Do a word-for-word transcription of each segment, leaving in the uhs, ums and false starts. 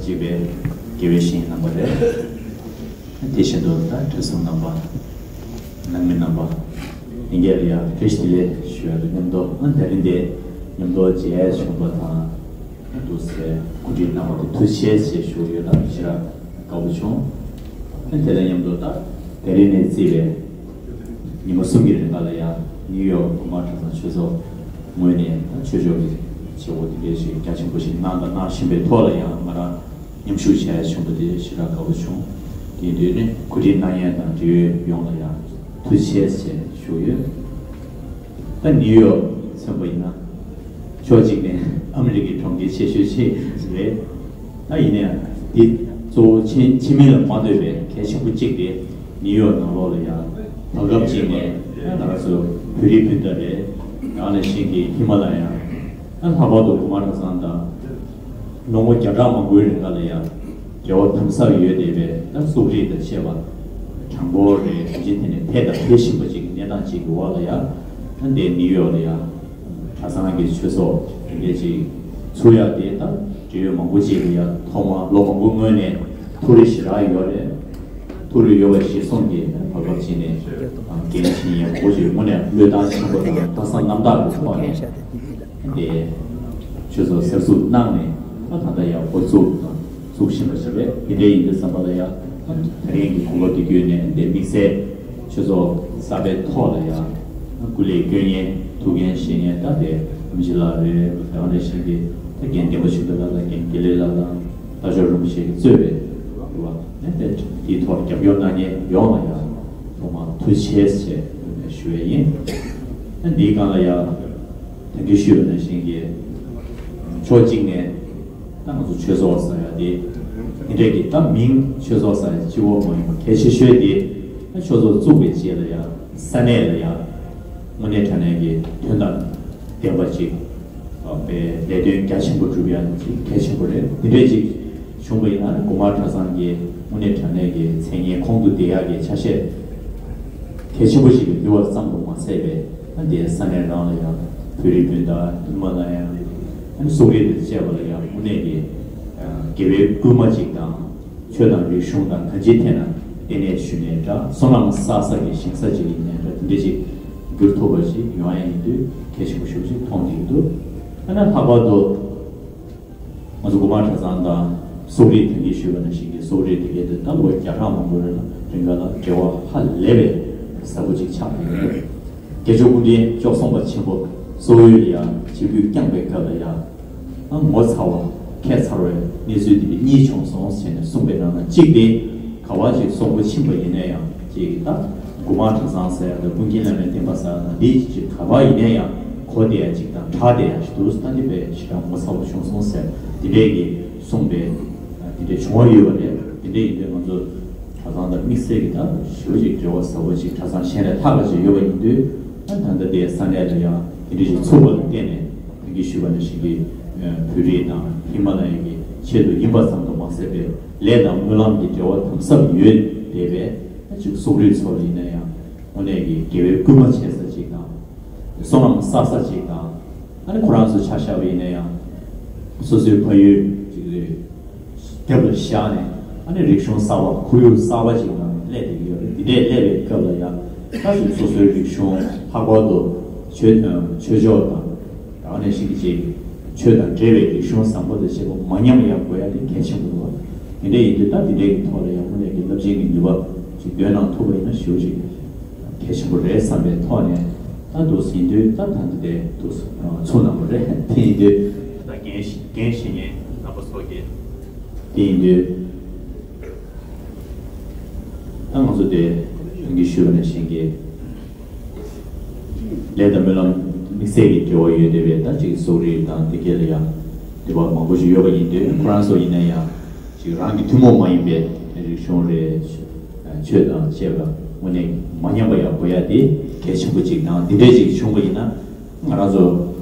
ཅེས་པའི་དགེ་བའི་བཤེས་གཉེན་རྣམ་པ་རེད། དེ་བཞིན་དུ་ད་གྲྭ་ཚང་རྣམ་པ། ནང་མི་རྣམ་པ། ལྷན་རྒྱས་ལ་ཡང་བཀྲ་ཤིས་བདེ་ལེགས་ཞུ་ཡ་དང་མཉམ་དུ། ཨ་ད་རིང་འདི་མཉམ་དུ་མཇལ་བྱུང་བ་དང་། ཨ་འདུག་སེ་གོ་སྒྲིག་གནང་བ་དེ་ཐུགས་རྗེ་ཆེ་ཞུ་ཡོད་ལ་ཞེ་དྲག་དགའ་པོ་བྱུང་། ཨ་དེ་དང་མཉམ་དུ་ད་དེ་རིང་ནས་བརྩིས་པའི་ཉི་མ་གསུམ་གྱི་རིང་ལ་ཡང་ནིའུ་ཡོག་དགོན་པ་གྲྭ་ཚང་ཆོས་ཚོགས་ངོས་ནས་ད་ཆོས་ཕྱོགས་ཀྱི་བྱེད་སྒོ་དེ་འདྲའི་ཞིག་རྒྱ་ཆེན་པོ་ཞིག་གནང་དང་གནང་བཞིན་པའི་ཐོག་ལ་ཡང་ང་རང་མཉམ་ཞུགས་བྱས་བྱུང་བ་དེ་ཞེ་དྲག་དགའ་པོ་བྱུང་། དེ་དུས་ནས་གོ་སྒྲིག་གནང་མཁན་དང་འབྲེལ་ཡོད་ཡོངས་ལ་ཡང་ཐུགས་རྗེ་ཆེ་ཞེས་ཞུ་ཡོད། ད་ནིའུ་ཡོག་མཚོན་པ་ཡིན་ན། ཕྱོགས་གཅིག་ནས་ཨ་མི་རི་ཀའི་གྲོང་ཁྱེར་ཆེ་ཤོས་ཅིག་རེད། ད་ཡིན་ནའང་འདི་གཙོ་བོ་ཕྱི་ཕྱི་མིང་ལ་མ་ལྟོས་པའི་གལ་ཆེན་པོ་གཅིག་དེ་ནིའུ་ཡོག་ནང་ལོགས་ལ་ཡང་བར་སྐབས་གཅིག་ནས་ང་རང་ཚོ་བོད་རིགས་སྤུན་ཟླ་རེད། ཡང་ན་ཤིང་གི་ཧི་མ་ལ་ཡ། ལྷག་པར་དུ་དགོན་པ་གྲྭ་ཚང་དང་། ལོ་ངོ་བརྒྱ་ཕྲག་མང་པོའི་རིང་ལ་ཡང་འབྲེལ་བ་དམ་ཟབ་ཡོད་བསྡད་པའི་ད་གསོག་རིགས་དང་བཅས་པ་གྲངས་འབོར་རེ་ཐམས་ཅད་དེ་ནས་འཕེལ་དང་འཕེལ་བཞིན་པ་ཅིག་གི་གནས་སྟངས་ཅིག་གི་འོག་ལ་ཡང་ད་འདིར་ནིའུ་ཡོག་ལ་ཡང་གྲྭ་ཚང་གི་ཆོས་ཚོགས་དེ་འདྲས་ཅིག་ཚུགས་ཡག་དེ་ད་འབྲེལ་ཡོད་མང་པོ་ཅིག་ལ་ཡང་ཐོག་མར་ལོ་མང་པོ་སྔོན་ནས་ཐུགས་རེ་ཞེ་དྲག་ཡོད་རེད། ཐུགས་རེ་ཡོད་པ་གཞིར་བཟུང་གིས་བར་སྐབས་ཅིག་ནས་འགན་འཁྱེར་མཁན་མང་པོ་ཞིག་དངོས་གནས་བློས་བཏང་ཆེན་པོ་དང་ལྷག་བསམ་རྣམ་དག་གི་ཐོག་ནས་དེ་ཆོས་ཚོགས་གསར་འཛུགས་གནང་ནས་ད་ད་ལྟ་ཡང་འགོ་བཙུགས་དང་འཛུགས་བཞིན་པ་ཞིག་རེད། དེ་འདྲ་ཡིན་དུས་ཙམ་པ་ལ་ཡང་ད་རིང་གི་གོ་སྐབས་འདི་བརྒྱུད་ནས་དེ་དམིགས་བསལ་ཆོས་ཚོགས་གསར་པའི་ཐོག་ལ་ཡང་སྐུ་ལས་སྐྱོན་མཁན་ཐུགས་འགན་བཞེས་མཁན་ད་དེ་ཨམ་ཆི་ལགས་རེད། དེ་ནང་བཞིན་གྱི་ད་རྒན་བསྟན་པ་ཆོས་འཕེལ་ལགས་དང་རྒན་དགེ་ལེགས་ལགས་དང་། རྟ་མཆོག་རིན་པོ་ཆེ་གིས་གཙོས་པའི་རེད་བ། ནས་དེ་དེའི་ཐོག་རྒྱབ་སྐྱོར་གནང་མཁན་ཡོངས་ལ་ཡང་ཐོག་མར་ཐུགས་རྗེ་ཆེ་ཞུ་བ་ཡིན། ཨ་འདིའི་སྒང་ལ་ཡང་ད་གིན་ཞུས་པ་ནང་བཞིན་གྱི་ཕྱོགས་གཅིག་ནས་ད་ང་ཚོ་ཆོས་ཚོགས་ཟེར་ཡ་དེ་དེ་འདྲས་ཀྱི་ད་མིང་ཆོས་ཚོགས་ཟེར་ཡ་གཅིག་པོ་མ་ཡིན་པ་གལ་ཆེ་ཤོས་དེ་ད་ཆོས་ཚོགས་བཙུགས་པའི་རྗེས་ལ་ཡང་ས་གནས་ལ་ཡང་དངོས་གནས་དྲང་གནས་ཀྱི་དོན་དང་ལྡན་པ་ཅིག་པའི་ལས་དོན་རྒྱ་ཆེན་པོ་སྒྲུབ་ཡ་ཅིག་གལ་ཆེན་པོ་རེད། དེ་འདྲས་ཅིག་བྱུང་བ་ཡིན་ན་དགོན་པ་གྲྭ་ཚང་གི་དངོས་གནས་དྲང་གནས་ཀྱི་མཚན་སྙན་ཁོང་དུ་བསྡེབས་ཡག་གི་ཆ་ཤས་གལ་ཆེན་པོ་ཞིག་ལ་འགྱུར་བ་ཙམ་དུ་མ་ཟད་པའི་ཨ་འདིའི་ས་གནས་རང་ལ་ཡང་བོད་རིགས་སྤུན་ཟླ་ཧི་མ་ལ་ཡ་ཨ་ནི་གསོག་རིགས་དང་བཅས་པ་ལ་ཡང་དངོས་གནས་ཀྱི་དགེ་བའི་བསྐུལ་མ་ཅིག་དང་། ཆོས་དང་རིག་གཞུང་དང་གང་ཅིའི་ཐད་ན་ལྟེ་གནས་ཞུས་ནའི་འདྲ། བསོད་ནམས་བསགས་ས་གི་ཞིང་ས་ཅིག་ཡིན་ནའི་འདྲ། དེ་འདྲ་ཅིག་འགྱུར་ཐུབ་པ་ཞིག་ཡོང་ཡ་ཡིན་དུས་གལ་ཆེན་པོ་ཞེ་པོ་ཅིག་མཐོང་གི་འདུག་ཨ་ནི་ལྷག་པར་དུ་ང་ཚོ་དགོན་པ་གྲྭ་ཚང་དང་གསོག་རིགས་ད་གིན་ཞུས་པ་ནང་བཞིན་གྱི་གསོག་རིགས་དེ་གའི་དེ་ད་ལོ་བརྒྱ་ཕྲག་མང་པོའི་རིང་ལ་འབྲེལ་བ་ཧ་ལས་པའི་ཟབ་པོ་ཅིག་ཆགས་ཡོད། དགེ་བཅུ་སྐུ་ཕྲེང་བཅུ་གསུམ་པ་ཆེན་པོ་གཙོ་བོས་ཡང་སྤྱི་བོས་བསྐྱངས་པའི་སྐབས་ལ་ཡང་། ཨ་ངོ་ཚ་བ་ཁྱད་མཚར་བའི་གནས་ཚུལ་འདི་གཉིས་བྱུང་སོང་ཟེར་ནས་གསུངས་པའི་ནང་ན་གཅིག་དེ་ག་བ་ཅིག་གསོག་པོ་ཕྱིན་པ་ཡིན་ན་ཡང་ཅིག་ད་དགོན་པ་གྲྭ་ཚང་ཟེར་ཡ་དང་ཀུན་མཁྱེན་བླ་མའི་བསྟན་པ་ཟེར་ཡ་དང་འདི་ཅིག་ག་བ་ཡིན་ན་ཡང་གོ་བདེ་ཡ་ཅིག་དང་གྲགས་བདེ་ཡ་ཅིག་འདུག་ད་འདི་དཔེ་ཞེ་དྲག་ངོ་ཚ་བོ་བྱུང་སོང་ཟེར་འདི་འདྲས་ཀྱི་གསུངས་པའི་འདི་འདྲས་བྱུང་བ་ཡོད་པ་རེད། འདི་འདྲས་ཡིན་དུས་ང་ཚོ་གྲྭ་ཚང་དང་དམིགས་བསལ་གྱི་ད་ཞེ་པོ་ཅིག་འབྲེལ་བ་ཟབ་པོ་ཅིག་གྲྭ་ཚང་གཞན་ལས་ལྷག་པ་ཅིག་ཡོད་པ་ཡིན་དུས་ད་ད་ལྟ་དེའི་ས་གནས་ལ་ཡང་དེ་འདྲས་ཅིག་ཚུགས་པ་ལ་བརྟེན་ནས། ད་གིན་ཞུས་པ་ནང་བཞིན་གྱི་བོད་རིགས་དང་ཧི་མ་ལ་ཡའི་གི་ཆེད་དུ་ཡིན་པ་ཙམ་དུ་མ་ཟད་པའི་ལས་དང་སྨོན་ལམ་གྱི་འབྲེལ་བ་དམ་ཟབ་ཡོད་བསྡད་པའི་ཅིག་གསོག་རིགས་ཚོ་ལ་ཡིན་ན་ཡང་དངོས་གནས་ཀྱི་དགེ་བའི་བསྐུལ་མ་བྱེད་ས་ཅིག་དང་། བསོད་ནམས་བསགས་ས་ཅིག་དང་། ཨ་ནི་ཁོ་རང་ཚོ་ཆ་བཞག་པ་ཡིན་ན་ཡང་སོ་སོའི་ཕ་ཡུལ་ཅིག་རེད། རྒྱབ་ལ་བཞག་ནས་ཨ་ནི་རིག་གཞུང་གསར་པ་ཁོར་ཡུག་གསར་པ་ཅིག་ནང་སླེབས་བསྡད་ཀྱི་ཡོད་རེད། འདི་འདྲས་སླེབས་པའི་སྐབས་ལ་ཡང་ད་ཅིག་སོ་སོའི་རིག་གཞུང་ལྷག་པར་དུ་ཆོས་ཆོས་ཕྱོགས་དང་། ད་ནས་ཤིག་ཅིག་ཆོས་དང་འབྲེལ་བའི་རིག་གཞུང་བཟང་པོ་དང་བཅས་པ་མ་ཉམས་ཡག་དགོས་ཡ་དེ་གལ་ཆེན་པོ་འདུག་དེ་འདྲ་ཡིན་དུས་ད་དེ་འདྲའི་གི་ཐོག་ལ་ཡང་དངོས་གནས་ཀྱི་རླབས་ཆེན་གྱི་ནུས་པ་ཅིག་འདོན་གནང་ཐུབ་པ་ཡིན་ན་ཞེ་པོ་ཅིག་གལ་ཆེན་པོ་རེད་བསམ་པའི་ཐོག་ནས་ད་འདུག་ཟིན་དུས་ད་ད་འདི་དེ་འདུག་ཚུགས་གནང་བ་རེད། དེ་ཡིན་དུས་ད་འགན་འགན་བཞེས་མཁན་རྣམ་པ་ཚོ་གིས་དེ་ཡིན་དུས་ད་ང་ཚོ་དེ་ཡོང་གི་ཞུས་པ་ནང་བཞིན་གྱི། ལས་དང་སྨོན་ལམ་དམིགས་བསལ་གྱི་འབྲེལ་བ་ཡོད་བསྡད་པའི་ད་ཅིག་གསོག་རིགས་དང་དེ་གས་ལ་ཡང་འབྲེལ་བ་མང་པོ་ཞིག་ཡོད་པ་ཡིན་དུས་ཁོ་རང་ཚོ་ཡིན་ན་ཡང་ཅིག་རང་གི་ཐུན་མོང་མ་ཡིན་པའི་རིག་གཞུང་རེད། ཆོས་དང་བཅས་པ་དངོས་གནས་མ་ཉམས་པ་ཡག་དགོས་ཡ་དེ་གལ་ཆེན་པོ་ཅིག་དང་འདི་འདྲས་ཅིག་བྱུང་བ་ཡིན་ན་ང་རང་ཚོ་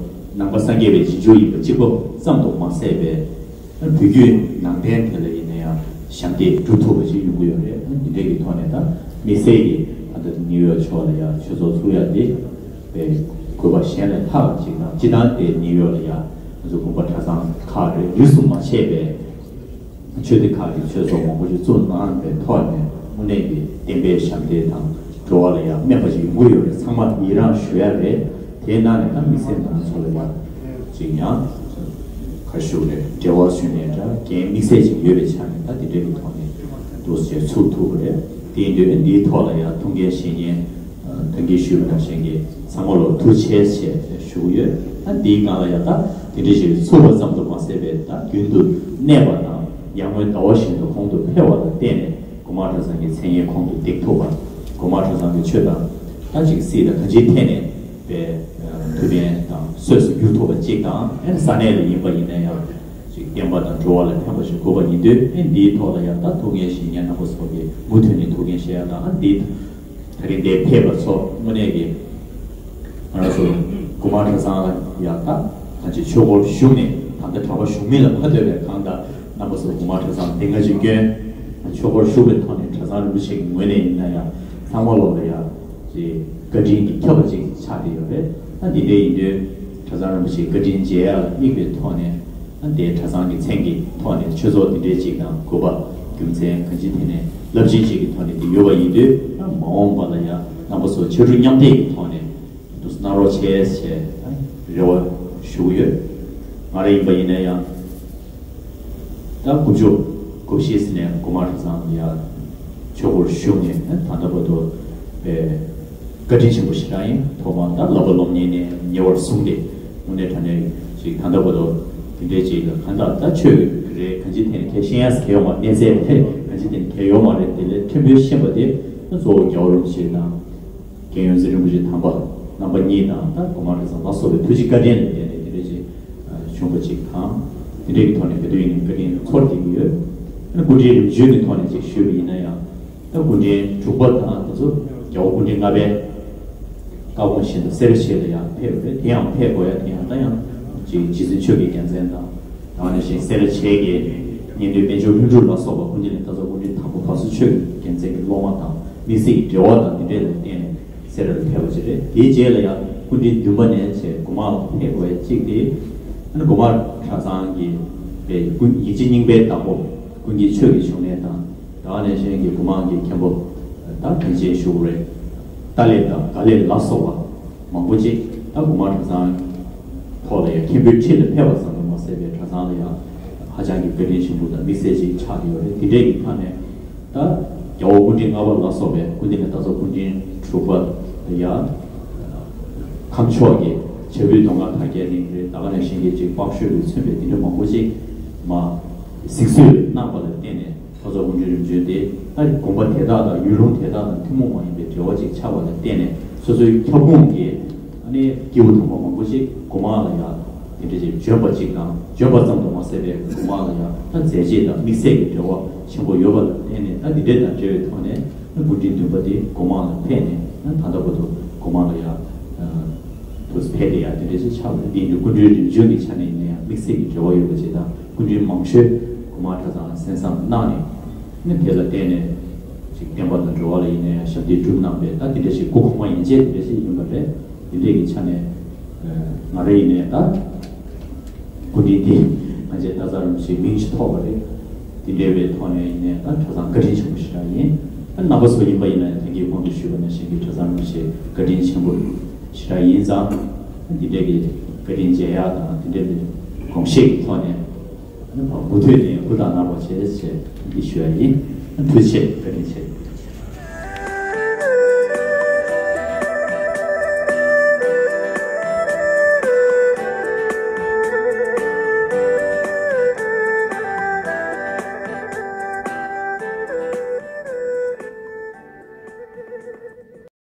ནང་པ་སངས་རྒྱས་པའི་རྗེས་འཇུག་ཡིན་པ་གཅིག་པོ་ཙམ་དུ་མ་ཟད་པའི། བོད་བརྒྱུད་ནང་བསྟན་དེ་ལ་ཡིན་ན་ཡང་ཞབས་འདེགས་སྒྲུབ་ཐུབ་པ་ཞིག་ཡོང་གི་ཡོད་རེད། འདི་འདྲའི་གི་ཐོག་ནས་ད་དམིགས་བསལ་གྱི་ད་ལྟ་ནིའུ་ཡོག་ཕྱོགས་ལ་ཡང་ཆོས་ཚོགས་ཚུགས་ཡ་དེ་དཔེ་དགོས་པ་གཞན་ལས་ལྷག་ཅིག་དང་སྤྱི་བཏང་དེ་ནིའུ་ཡོག་ལ་ཡང་ང་ཚོ་དགོན་པ་གྲྭ་ཚང་ཁག་རེ་རིས་སུ་མ་ཆད་པའི་ ཆོས་སྡེ་ཁག་གི་ཆོས་ཚོགས་མང་པོ་ཞིག་བཙུགས་གནང་བའི་ཐོག་ནས་དངོས་གནས་ཀྱི་བསྟན་པའི་ཞབས་འདེགས་དང་འགྲོ་བ་ལ་ཡང་སྨན་པ་ཞིག་ཡོང་གི་ཡོད་རེད། ཚང་མ་ཡི་རངས་ཞུ་ཡ་རེད། དེའི་ནང་ནས་ད་དམིགས་བསལ་ང་ཚོ་ལ་ཡང་ཅིག་ཡང་ག་ཞུ་རེད། འབྲེལ་བ་ཞུ་ནས་འདྲ་འགན་དམིགས་བསལ་ཅིག་ཡོད་པའི་ཆ་ནས་ད་དེ་འདྲའི་གི་ཐོག་ནས་འདུག་ཟེར་ཚུགས་ཐུབ་པ་རེད། དེ་ཡིན་དུས་འདིའི་ཐོག་ལ་ཡང་ཐུགས་འགན་བཞེས་མཁན་ད་གིན་ཞུས་པ་ནང་བཞིན་གྱི་ཚང་མ་ལ་ཐུགས་རྗེ་ཆེ་ཞུ་གི་ཡོད། ད་འདིའི་སྒང་ལ་ཡང་ད་དེ་འདྲ་ཞིག་ཚུགས་པ་ཙམ་དུ་མ་ཟད་པའི་ད་རྒྱུན་དུ་གནས་པ་དང་ཡར་ངོའི་ཟླ་བ་བཞིན་དུ་གོང་དུ་འཕེལ་བ་ལ་བརྟེན་ནས་དགོངས་མ་གྲྭ་ཚང་གི་མཚན་སྙན་གོང་དུ་འདེགས་ཐུབ་པ། དགོངས་མ་གྲྭ་ཚང་གི་ཆོས་དང་ད་ཅིག་སྲིད་དང་གང་ཅིའི་ཐད་ནས་པའི་ཐུགས་ཕན་དང་གསོས་སུ་འགྱུར་ཐུབ་པ་གཅིག་དང་། ཨེ་ས་གནས་ལ་ཡིན་པ་ཡིན་ན་ཡང་ཅིག་བསྟན་པ་དང་འགྲོ་བ་ལ་ཕན་པ་ཞིག་དགོས་པ་ཡིན་དུས། ཨེ་འདིའི་ཐོག་ལ་ཡང་ད་ཐུགས་འགན་བཞེས་མཁན་རྣམ་པ་ཚོ་གིས་མུ་མཐུད་ནས་ཐུགས་འགན་བཞེས་ཡ་དང་། ཨ་འདི་ད་རིང་འདིར་ཕེབས་པ་ཚོ་དངོས་གནས་ཀྱི་ང་རང་ཚོ་དགོངས་མ་གྲྭ་ཚང་ལ་ཡང་ད་ང་ཚོས་ཆོས་སྒོར་ཞུགས་ནས་ད་ལྟ་གྲྭ་པ་ཞུགས་མིན་ལ་མ་ལྟོས་པའི་གང་ལྟར་རྣམ་པ་ཚོ་དགོངས་མ་གྲྭ་ཚང་ལ་གདེང་ཁ་ཅིག་སྐྱོན། ཆོས་སྒོར་ཞུགས་པའི་ཐོག་ནས་གྲྭ་ཚང་རིན་པོ་ཆེ་གི་ངོས་ནས་ཡིན་ན་ཡང་ཚང་མ་ལོག་ལ་ཡང་ཅིག་བཀའ་དྲིན་གྱིས་ཁྱབ་པ་ཅིག་ཆགས་བསྡད་ཡོད་རེད། ད་འདི་འདྲའི་ཡིན་དུས་གྲྭ་ཚང་རིན་པོ་ཆེའི་བཀའ་དྲིན་འཇལ་ཡག་ལ་དམིགས་པའི་ཐོག་ནས། ཨ་དེ་གྲྭ་ཚང་གི་མཚན་གྱི་ཐོག་ནས་ཆོས་ཚོགས་འདི་འདྲའི་ཅིག་དང་དགོས་པ་རྒྱུ་མཚན་གང་ཅིའི་ཐད་ནས་རླབས་ཆེན་ཅིག་གི་ཐོག་ནས་འདི་ཡོད་པ་ཡིན་དུས། ཨ་མ་འོངས་པ་ལ་ཡང་རྣམ་པ་ཚོ་ཕྱར་གྲུ་མཉམ་འདེགས་ཀྱི་ཐོག་ནས་འདུག་གནང་རོགས་བྱས་ཞེས་རེ་བ་ཞུ་གི་ཡོད། ང་རང་ཡིན་པ་ཡིན་ན་ཡང་ད་དགུ་བཅུ་གོ་བཞི་ཟིན་ནས་དགོངས་མ་གྲྭ་ཚང་ལ་ཡང་ཆོས་སྒོར་ཞུགས་ནས་ད་ལྟ་བར་དུ་པའི་བཀའ་དྲིན་ཆེན་པོ་ཞེ་དྲག་ཡིན། ཐོག་མར་ད་བསླབ་པ་སློབ་གཉེར་ནས་ཉེ་བར་བཟུང་སྟེ་དངོས་གནས་དྲང་གནས་ཅིག་ད་ལྟ་བར་དུ་དེ་འདྲའི་ཅིག་ལ་གང་ལྟར་ད་ཆོས་རེད། གང་ཅིའི་ཐད་ནས་ཁས་ཤེས་ཡ་གལ་ཡོད་མ་རེད། གནས་ཚད་རེད། གང་ཅིའི་ཐད་ནས་གལ་ཡོད་མ་རེད། དེ་ལས་ཕྲན་བུ་ཤེས་པ་དེ་གཙོ་བོ་རྒྱལ་བ་རིན་པོ་ཆེ་དང་། རྒན་ཡོངས་འཛིན་རིན་པོ་ཆེ་དམ་པ་རྣམ་པ་གཉིས་དང་། ད་དགོངས་མ་གྲྭ་ཚང་ལ་སོགས་པའི་ཐུགས་རྗེ་བཀའ་དྲིན་ལ་བརྟེན་ནས་དེ་འདྲ་ཅིག་བྱུང་བ་ཅིག་དང་། དེ་འདྲའི་གི་ཐོག་ནས་ག་དུས་ཡིན་ནའང་བཀའ་དྲིན་ཚོར་བསྡད་ཀྱི་ཡོད། ཨ་ནི་སྐུ་ཕྲེང་རིམ་བྱོན་གྱི་ཐོག་ནས་ཅིག་ཞུས་པ་ཡིན་ན་ཡང་། ད་སྐུ་ཕྲེང་དྲུག་པ་དང་དེ་ཚོ་རྒྱལ་བ་སྐུ་ཕྲེང་ལྔ་པའི་བཀའ་དགོངས་བཞིན་དུ་སེ་ར་བྱེས་ལ་ཡང་ཕེབས་པ་རེད། དེ་ཡང་ཕེབས་དགོས་ཡ་དེ་ཡང་ད་ཡང་ཅིག་རྗེ་བཙུན་ཆོས་ཀྱི་རྒྱལ་མཚན་དང་། དེ་ནང་བཞིན་སེ་ར་བྱེས་ཀྱི་གཉན་སྟོན་དཔལ་འབྱོར་ལྷུན་གྲུབ་ལ་སོགས་པ་ཀུན་མཁྱེན་ལྡན་སྟག་ཚང་སྐུ་ཕྲེང་དང་པོ་བར་གསུམ་ཆོས་ཀྱི་རྒྱལ་མཚན་གྱི་སློབ་མ་དང་དམིགས་བསལ་གྱི་འབྲེལ་བ་དང་དེ་འདྲ་ལ་བརྟེན་ནས་སེ་ར་ལ་ཕེབས་པ་ཅིག་རེད། དེའི་རྗེས་ལ་ཡང་སྐུ་ཕྲེང་བདུན་པ་ནས་བྱས་དགོངས་མ་ལ་ཕེབས་དགོས་ཡ་གཅིག་དེ། ཨ་ནི་དགོངས་མ་གྲྭ་ཚང་གི་པའི་སྐུ་ཡིན་གཅིག་རྙིང་པའི་བདག་པོ་ཀུན་མཁྱེན་ཆོས་ཀྱི་འབྱུང་གནས་དང་། དེ་ནང་བཞིན་གྱི་སྒོ་མང་གི་མཁན་པོ་ད་མཁན་ཆེན་ཞུ་དགོས་རེད། ཏཱ་ལའི་དང་ག་ལེ་ལ་སོགས་པ་མང་པོ་ཅིག་ད་དགོངས་མ་གྲྭ་ཚང་ཐོག་ལ་ཡང་མཁན་པོའི་ཁྲི་ལ་ཕེབས་པ་ཙམ་དུ་མ་ཟད་པའི་གྲྭ་ཚང་ལ་ཡང་ཧ་ཅང་གི་བཀའ་དྲིན་ཆེན་པོ་དང་དམིགས་བསལ་ཅིག་ཆགས་ཀྱི་ཡོད་རེད། དེ་འདྲའི་གི་ཐོག་ནས་ད་རྒྱལ་བ་སྐུ་ཕྲེང་ལྔ་པ་ལ་སོགས་པའི་ཀུན་མཁྱེན་ལྡན་སྟག་ཚང་སྐུ་ཕྲེང་དྲུག་པ་ལ་ཡང་ཁམས་ཕྱོགས་ཀྱི་བྱ་རྒོད་མདོ་སྔགས་དར་རྒྱས་གླིང་རེད། དེ་ནང་བཞིན་གྱི་ཅིག་དཔག་ཤོས་ལས་མཚོན་པའི་དེ་འདྲ་མང་པོ་ཅིག་མ་གཟིགས་གསོལ་གནང་བ་ལ་བརྟེན་ནས། ལྟ་རྟོག་ཀུན་འདུས་རིམ་བྱོན་དེ་ད་དགོན་པ་དེ་དག་དང་ཡུལ་ལུང་དེ་དག་དང་ཐུན་མོང་མ་ཡིན་པའི་འབྲེལ་བ་ཅིག་ཆགས་པ་ལ་བརྟེན་ནས། སོ་སོའི་ཁྱབ་ཁོངས་ཀྱི་ཨ་ནི་སྐྱེས་བུ་དམ་པ་མང་པོ་ཞིག་སྒོ་མང་ལ་ཡང་དེ་འདྲ་ཅིག་བྱོན་པ་ཅིག་དང་། བྱོན་པ་ཙམ་དུ་མ་ཟད་པའི་སྒོ་མང་ལ་ཡང་ད་མཛད་རྗེས་དང་དམིགས་བསལ་གྱི་འབྲེལ་བ་ཆེན་པོ་ཡོད་པ་ལ་བརྟེན་ནས། ད་འདི་འདྲའི་དང་འབྲེལ་བའི་ཐོག་ནས་ད་སྐུ་ཕྲེང་བདུན་པ་དེ་སྒོ་མང་ལ་ཕེབས་ནས། ད་ད་ལྟ་བར་དུ་སྒོ་མང་ལ་ཡང་དུ་ཕེབས་ཏེ་ཡང་དེ་འདྲ་ཞིག་ཆགས་པ་རེད། འདི་ནི་སྐུ་མགྲོན་རིམ་བྱོན་གྱི་ཆ་ནས་ཡིན་ན་ཡང་དམིགས་བསལ་གྱི་འབྲེལ་བ་ཡོད་པ་ཅིག་དང་། སྐུ་མགྲོན་མང་ཤོས་སྒོ་མང་གྲྭ་ཚང་ལ་གསན་བསམ་གནང་ནས། ཨ་ནི་དེ་ལ་བརྟེན་ནས་ཅིག་བསྟན་པ་དང་འགྲོ་བ་ལ་ཡིན་ན་ཡང་ཞབས་འདེགས་བསྒྲུབས་གནང་བའི་ད་དེ་འདྲ་ཞིག་སྐུ་གོང་མ་ཡན་ཆད་དེ་འདྲ་ཞིག་ཡིན་པ་རེད། དེ་འདྲའི་གི་ཆ་ནས་ང་རང་ཡིན་ནའི་ད་སྐུ་མགྲོན་འདི་ང་ཚོའི་སྟག་ཚང་རིན་པོ་ཆེའི་མིང་ཞིག་ཐོགས་པ་རེད། དེ་འདྲའི་བའི་ཐོག་ནས་ཡིན་ནའི་ད་གྲྭ་ཚང་བཀའ་དྲིན་ཆེན་པོ་ཞེ་དྲག་ཡིན། ད་རྣམ་པ་ཚོ་ཡིན་པ་ཡིན་ན་ཡང་ད་གིན་གོང་དུ་ཞུས་པ་ནང་བཞིན་གྱི་གྲྭ་ཚང་རིན་པོ་ཆེའི་བཀའ་དྲིན་ཆེན་པོ་ཞེ་དྲག་ཡིན་ཙང་། འདི་འདྲའི་གི་བཀའ་དྲིན་འཇལ་ཡག་དང་འདི་འདྲའི་གི་དགོངས་བཞེས་ཀྱི་ཐོག་ནས། ཨ་ནི་མུ་མཐུད་ནས་སྐུ་ཐག་གནང་རོགས་བྱེད་ཅེས་འདི་ཞུ་ཡ་ཡིན། ཐུགས་རྗེ་ཆེ། བཀའ་དྲིན་ཆེ།